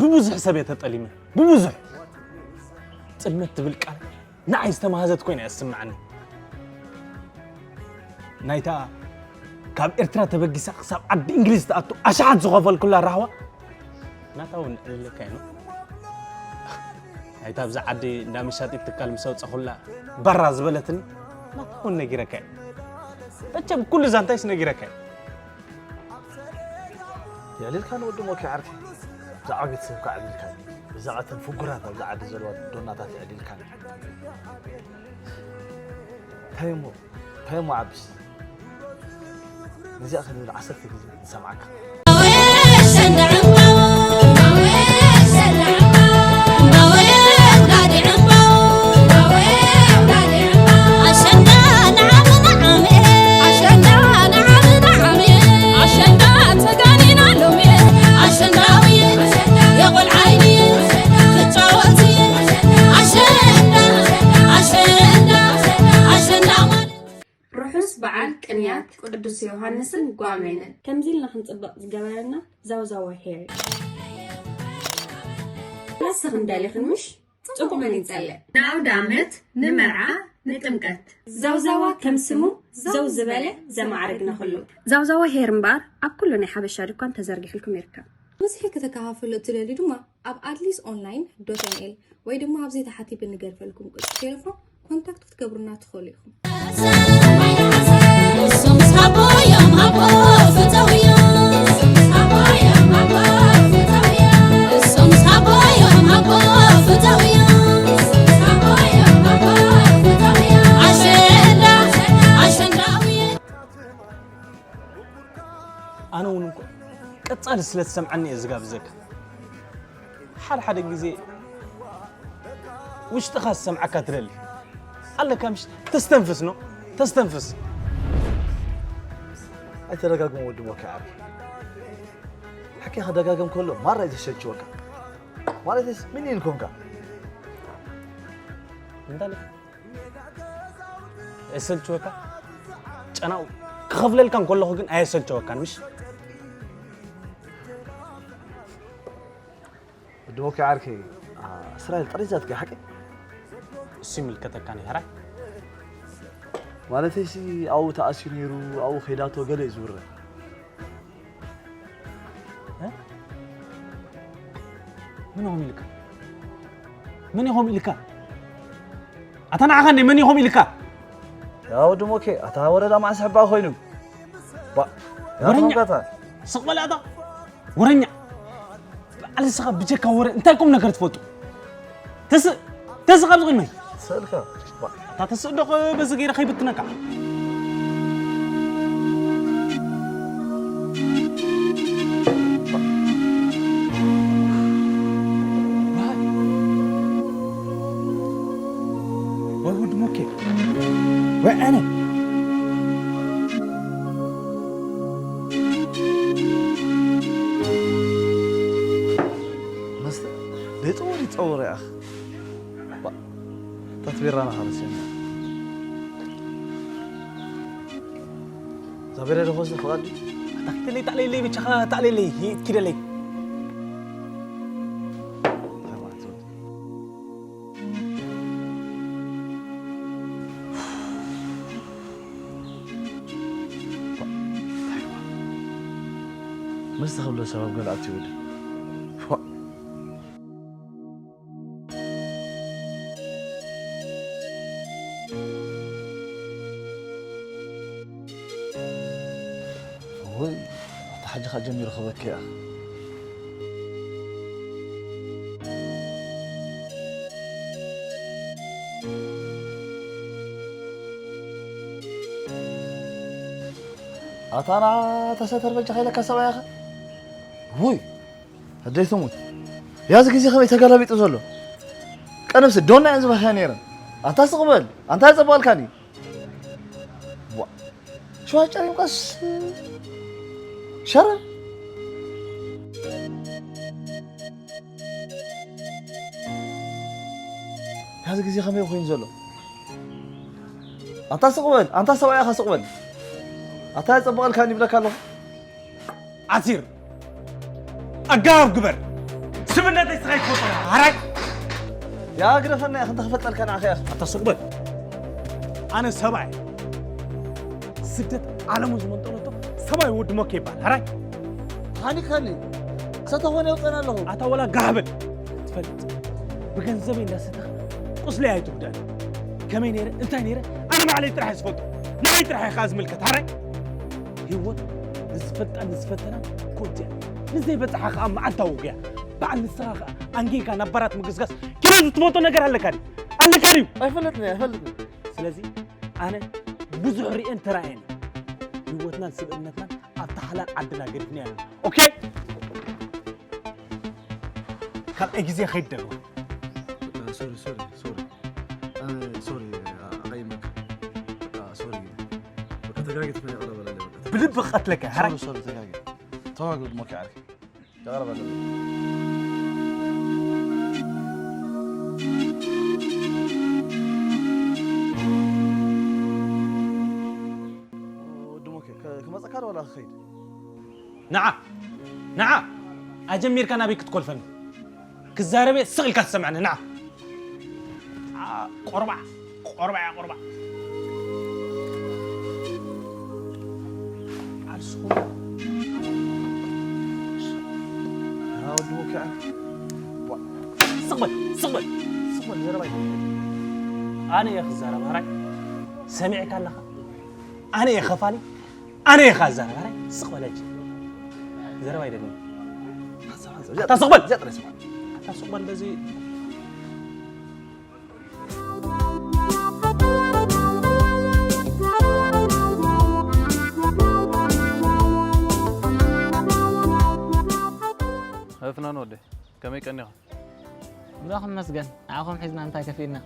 ብብዙሕ ሰብ እየ ተጠሊመ። ብብዙሕ። ጥልመት ትብል ቃል ንዓይ ዝተማህዘት ኮይና እያ ዝስምዓኒ። ናይታ ካብ ኤርትራ ተበጊሳ ክሳብ ዓዲ እንግሊዝ ትኣቱ ኣሽሓት ዝኸፈልኩላ ራህዋ ናታ እውን ዕልልካ እዩ። ናይታ ኣብዚ ዓዲ እንዳ መሻጢት ትካል ምስ ኣውፀኹላ ባራ ዝበለትኒ ናታ እውን ነጊረካ እዩ። መቸም ኩሉ ዛንታይስ ነጊረካ እዩ። የዕሊልካ ንወዲ ሞኪ ዓርኪ። ብዛዕባ ቤተሰብካ ኣዕሊልካ። ብዛዕባ እተን ፍጉራት ኣብዚ ዓዲ ዘለዋ ዶናታት የዕሊልካ። እንታይ እሞ፣ እንታይ እሞ ዓብስ? ነዚኣ ክንብል ዓሰርተ ግዜ ንሰምዓካ። ርሑስ በዓል ቅንያት ቅዱስ ዮሃንስን ጓሜንን። ከምዚ ኢልና ክንጽብቕ ዝገበረና ዛውዛዋ ሄር እዩ። ንስኽን ደሊኽን ምሽ ጽቡቕ መን ይጸልእ? ንኣውደ ኣመት፣ ንመርዓ፣ ንጥምቀት። ዛውዛዋ ከም ስሙ ዘው ዝበለ ዘማዕረግና ኩሉ። ዛውዛዋ ሄር እምበኣር ኣብ ኩሉ ናይ ሓበሻ ድኳን ተዘርጊሕልኩም ይርከብ። ብብዝሒ ከተከፋፍሉ እትደልዩ ድማ ኣብ ኣድሊስ ኦንላይን ዶት ኤን ኤል ወይ ድማ ኣብዚ ታሕቲ ብንገድፈልኩም ቁጽሪ ቴሌፎን ኮንታክት ክትገብሩና ትኽእሉ ኢኹም። ኣነ እውን እኮ ቀጻሊ ስለ ትሰምዓኒ እየ ዝጋብዘካ። ሓደ ሓደ ግዜ ውሽጥኻ ዝሰምዓካ ትደሊ ኣለካ፣ ምሽ ተስተንፍስ ነው ተስተንፍስ። ኣይተደጋግሞ ወዲ ሞኪ ዓቢ ሓቂ ከደጋገም ከሎ ማራ እዩ ዘሸልችወካ። ማለትስ ምን ኢልኮንካ እንዳለ የሰልችወካ። ጨናው ክኸፍለልካ እንከለኹ ግን ኣየሰልቸወካን ምሽ? ወዲ ሞኪ ዓርኪ እስራኤል ጠሪዛትኪ ሓቂ? እሱ ይምልከተካን ይሕራይ ማለተይሲ ኣብኡ ተኣስዩ ነይሩ ኣብኡ ከይዳቶ ገለ እዩ ዝውረ። መን ኢኹም ኢልካ? መን ኢኹም ኢልካ? ኣታ ንዓኻ እንደ መን ኢኹም ኢልካ? ያ ወዲ ሞኬ ኣታ ወረዳ ማዕስ ሕባ ኮይኑ። ባ ወረኛ። ያታ ስቕ በል ኣታ ወረኛ። በዓል ንስኻ ብጀካ ወረ እንታይ ቁም ነገር ትፈልጡ? ተስእ ተስእ ካብዚ ቅድመይ። ስእልካ ባ ኣታ ተስእ ዶ በዚ ገይረ ከይብትነካ። ወይ ውድ ሙኬ ወይ ኣነ መስተ ደይፀወር ይፀወር ያኽ ታት ቢራ ናኸረስና ዛቤረ ደኾስ ፍቓድ ኣታ ክትለይ ታዕለይለይ ብቻኻ ታዕለይለይ ኪደለይ መስተ ክብሎ ሰበብ ገለ ኣትዩ ወዲ ወይ ኣታ ሓጂ ኸኣ ጀሚሩ ክበኪ እያ ኣታ ና ተሰተር በጃኻ ኢለካ ሰብኣይ ኢኻ። ውይ፣ ኣደይ ትሙት። ያዚ ግዜ ከመይ ተገላቢጡ ዘሎ? ቀደምሲ ዶና እየን ዝበልካ ነይረን። ኣንታ ስቕ በል፣ ኣንታ የጸብቐልካኒ። ዋ፣ ሽዋ ጨሪምካስ ሸረ። ያዚ ግዜ ከመይ ኮይኑ ዘሎ? ኣንታ ስቕ በል፣ ኣንታ ሰብኣይ ኢኻ ስቕ በል። ኣታ የጸብቐልካኒ ይብለካ ኣለኹ። ዓሲር ኣጋባብ ግበር። ስብነተይ ስኻ ይትፈልጦ። ሃራይ ያ ግደፈና ኢኻ፣ እንተ ክፈልጠልካ ንዓኻ ኢኻ። ኣታ ስቕ በል። ኣነ ሰብኣይ ስደት ዓለሙ ዝመንጠለቶ ሰብኣይ ወዲ ሞኬ ይባል። ሃራይ ሃኒካኒ ሰተኾነ የውፀን ኣለኹ። ኣታ ወላ ጋህበል ትፈልጥ ብገንዘበይ እንዳሰተኻ ቁስለይ ኣይትጉዳል። ከመይ ነይረ እንታይ ነይረ ኣነ ባዕለይ ጥራሕ ዝፈልጦ ንዓይ ጥራሕ ኢኻ ዝምልከት። ሃራይ ህይወት ንዝፈልጣን ንዝፈተናን ኮንት እያ። ንዘይበጽሓ ኸኣ መዓልታዊ ውግያ። በዓል ንስኻ ኸኣ ኣንጊጋ ናብ ባራት ምግስጋስ ኪነ ዝትመቶ ነገር ኣለካ ድዩ? ኣለካ ድዩ? ኣይፈልጥን እየ፣ ኣይፈልጥን። ስለዚ ኣነ ብዙሕ ርእየን ተራእየን እዩ። ህይወትናን ስብእነትናን ኣብታ ሓላል ዓድና ገዲፍና ኣለና። ኦኬ? ካልኣይ ግዜ ኸይድ ደግሞ። ሶሪ፣ ሶሪ፣ ሶሪ። ኣነ ሶሪ፣ ኣቐይመካ። በቃ ሶሪ። በቃ ተጋጊት ነው ያቀረበ ለለበት። ብልቢ ክቐትለካ፣ ሓራይ። ሶሪ፣ ሶሪ፣ ተጋጊት። ተዋግድ ሞኪ ዓርኪ። ተቐረበ ለለበት። ወዲ ሞኪ፣ ከ-፣ ክመጸካ ዶ ዋላ ክኸይድ? ንዓ፣ ንዓ፣ ኣጀሚርካ ናበይ ክትኮልፈኒ? ክዛረብ እየ፣ ስቕ ኢልካ ትሰምዐኒ፣ ንዓ። ዓ፣ ቆርባዕ፣ ቆርባዕ እያ፣ ቆርባዕ። ዓርስኹም። ራ ወዲ ወኪዓ። ዋ። ስቕ በል፣ ስቕ በል፣ ስቕ በል፣ ዘረባ ኣይኮነን። ኣነ እየ ክዛረብ፣ ኣራይ። ሰሚዕካ ኣለኻ? ኣነ እየ ኸፋሊ፣ ኣነ እየ ኸዛረብ፣ ኣራይ። ስቕ በል ሕጂ። ዘረባ ኣይደልን። ሓሳብ፣ ሓሳብ። ኣታ ስቕ በል። እዚኣ ጥራይ ስማዕ። ኣታ ስቕ በል፣ በዚ ኣፍናን ወደይ፣ ከመይ ቀኒኻ? ኣምላኽ ይመስገን፣ ንዓኹም ሒዝና እንታይ ከፊእና?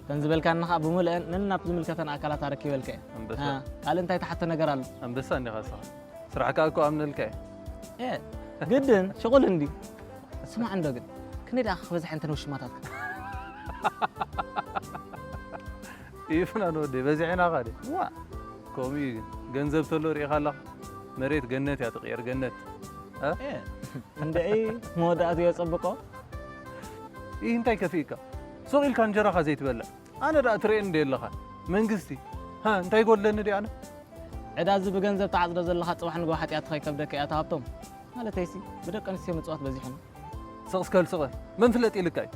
እተን ዝበልካኒ ኸኣ ብምልአን ነናብ ዝምልከተን ኣካላት ኣረኪበልካ እየ። ኣንበሳ። አ፣ ካልእ እንታይ ትሓቶ ነገር ኣሎ? ኣንበሳ እንዲኻ ንስኻ። ስራሕ ከኣ እኮ ኣምነልካ እየ። ኤ፣ ግድን፣ ሽቑል እንድዩ። ስማዕ እንዶ ግን፣ ክንደይ ደኣ ክበዝሐ እንተን ውሽማታትካ? ይፍናን ወደይ፣ በዚሕና ኸኣ ድዩ? ዋእ! ከምኡ እዩ ግን። ገንዘብ ተሎ ርኢኻ ኣለኻ? መሬት ገነት እያ ትቕየር፣ ገነት። እ? ኤ፣ እንድዒ መወዳእትኡ የጸብቆ። ይህ እንታይ ከፊእካ? ሱቕ ኢልካ እንጀራኻ ዘይትበልዕ። ኣነ ደኣ ትርእየኒ እንደ ኣለኻ። መንግስቲ። ሃ፣ እንታይ ይጎድለኒ ድየ ኣነ? ዕዳ እዚ ብገንዘብ ትዓጽዶ ዘለኻ ጽባሕ ንግሆ ሓጢኣትኻ ይከብደካ እያ፣ ኣታ ሃብቶም። ማለተይሲ፣ ብደቂ ኣንስትዮ ምጽዋት በዚሑ ነው። ስቕ እስከ ልስቐ። መን ፍለጥ ኢልካ እዩ?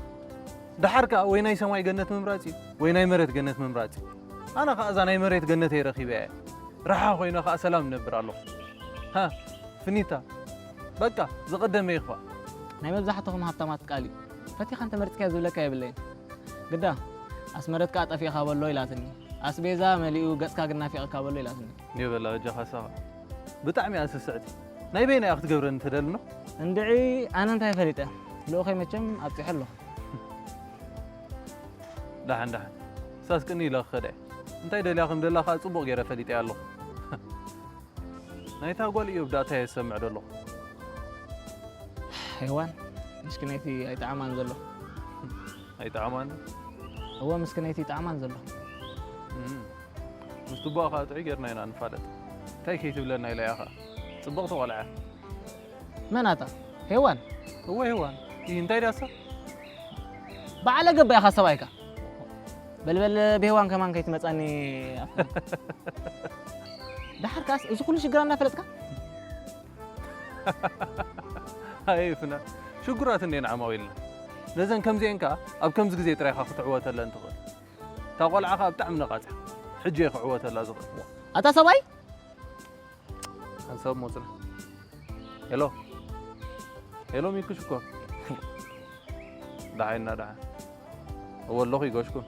ደሓር ከኣ ወይ ናይ ሰማይ ገነት ምምራጽ እዩ፣ ወይ ናይ መሬት ገነት ምምራጽ እዩ። ኣነ ከኣ እዛ ናይ መሬት ገነተይ ረኺበያ እየ። ራሓ ኮይነ ከኣ ሰላም እነብር ኣለኹ። ሃ፣ ፍኒታ። በቃ፣ ዝቐደመ ይኽፋእ። ናይ መብዛሕትኹም ሃብታማት ቃል እዩ። ፈቲኻ እንተመሪጽካዮ ዝብለካ የብለይን። ግዳ፣ ኣስመረት ከኣ ጠፊእካ በሎ ኢላትኒ። ኣስቤዛ መሊኡ ገጽካ ግን ናፊቕካ በሎ ኢላትኒ። ኔበላ በጃኻ ሳኻ። ብጣዕሚ እያ ስስዕቲ። ናይ በይና እያ ክትገብረኒ ትደሊ ኖ? እንድዒ ኣነ እንታይ ፈሊጠ? ልኡኸይ መቸም ኣብጺሐ ኣለኹ። ደሓን፣ ደሓን። ሳስ ቅኒ ኢለ ክኸደ እየ። እንታይ ደልያ ከም ደላ ከኣ ጽቡቕ ገይረ ፈሊጠያ ኣለኹ። ናይታ ጓል እዮብ ዳእታ እየ ዝሰምዕ ዘለኹ። ሄዋን፣ ምስኪነይቲ ኣይጠዓማን ዘሎ። ኣይጠዓማን? እወ፣ ምስኪነይቲ ይጠዓማን ዘሎ። እም። ምስ ትቦኣ ከኣ ጥዑይ ጌርና ኢና ንፋለጥ። እንታይ ከይትብለና ኢላ እያ ከኣ። ጽብቕቲ ቆልዓ እያ። መን ኣታ? ሄዋን? እወ፣ ሄዋን። ይህ እንታይ ድያ እሳ? በዓለ ገባ ኢኻ ሰብኣይካ። በልበል ብሄዋን ከማን ከይትመጻኒ ኣፍኩ። ደሓር ከኣስ እዚ ኩሉ ሽግራ እናፈለጥካ? ኣይ ፍና፣ ሽጉራት እንዴን ዓማዊልና። ነዘን ከምዚኤን ከኣ ኣብ ከምዚ ግዜ ጥራይ ኢኻ ክትዕወተለን ትኽእል። እታ ቆልዓ ከኣ ብጣዕሚ ነቓጽ እያ። ሕጂ እየ ክዕወተላ ዝኽእል። ኣታ ሰብኣይ? ሓንሳብ ሞጽና። ሄሎ። ሄሎ ሚኩ ሽኮር። ደሓይና ደሓ። እወ ኣለኹ ይጎሽኩም።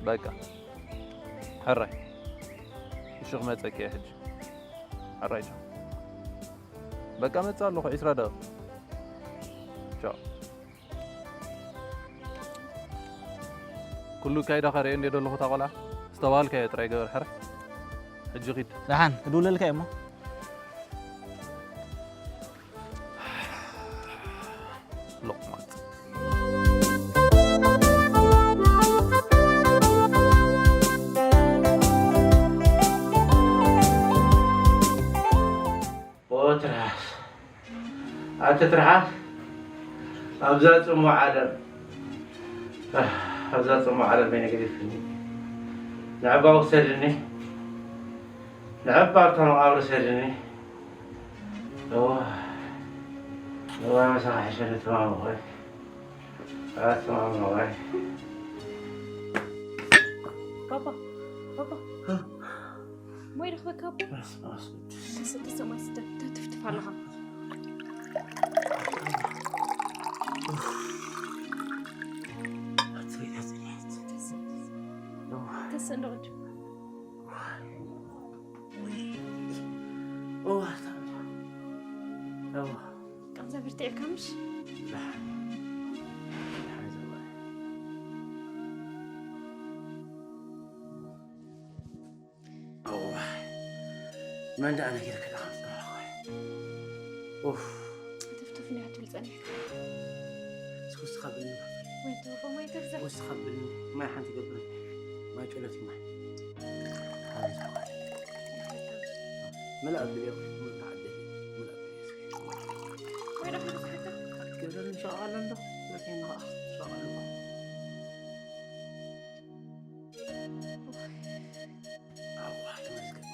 በቃ። ሕራይ። እሺ፣ ክመፀኪ እየ ሕጂ። ኣራይ ቻው። በቃ መፃ ኣለኹ፣ ዒስራ ደቂቕ። ቻው። ኩሉ ካይዳ ከርእየ እንደ ደለኹ እታ ቆልዓ ዝተባልካዮ ጥራይ ገበር ሕረ። ሕጂ ኺድ። ደሓን እድውለልካ እየ እሞ። ሎቕማጽ። ኦ ትርሓስ፣ ኣቲ ትርሓስ፣ ኣብዛ ጽሙዕ ዓለም፣ ኣህ፣ ኣብዛ ጽሙዕ ዓለም በይነ ገዲፍኒ። ንዕባ ውሰድኒ፣ ንዕባ ኣብታ መቓብር ውሰድኒ። እዋ፣ እዋ፣ ምሳኻ ሕሸኒ ትማም እኮ። ኣትማም እኮ። ባባ፣ ባባ። ማይ ረኽበካ ኣቦ? በስመ ኣብ ወወልድ። ተሰ-፣ ተሰ-፣ ማይ ስተ-፣ ተ-፣ ትፍትፍ ኣለኻ። ኣትበይ፣ ኣትበይ። ተሰ-፣ እንዶ ቅድም። እዋ፣ ታዲያ። እዋ። ቃንዛ ብርትዕ ኢልካ ምሽ? ደሓን። ደሓን ዘዋይ። እዋ። መን ደኣ ነጊርካ ደኣ ከም ዝጠፋእኩ? ኡፍ። ትፍትፍ እንዲያ ትብል ጸኒሕካ። እስኪ ውስኻ ብልኒ። ወይ ተወፎ፣ ወይ ተፍዛ። ውስኻ ብልኒ። ማይ ሓንቲ ገብር። ማይ ጨሎት እዩ ማይ። መላእ ብልዮ፣ መላእ ዓዲ፣ መላእ ብልዮ። ወይ ደኣ ክትሓታ። ክትገብረኒ ሸቓሎ እንዶ፣ ለከይ ንኸዓ ሸቓሎ። ኣዋ፣ ተመስገን።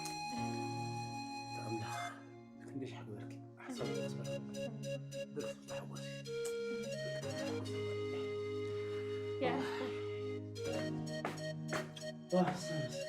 ኣምላኽ፣ ክንደይ ሻሕ ገበርኪ። ሓሳብ ተመስገን። ብርክቲ ተሓጎሲ። ያ። ዋ፣ ሰላም።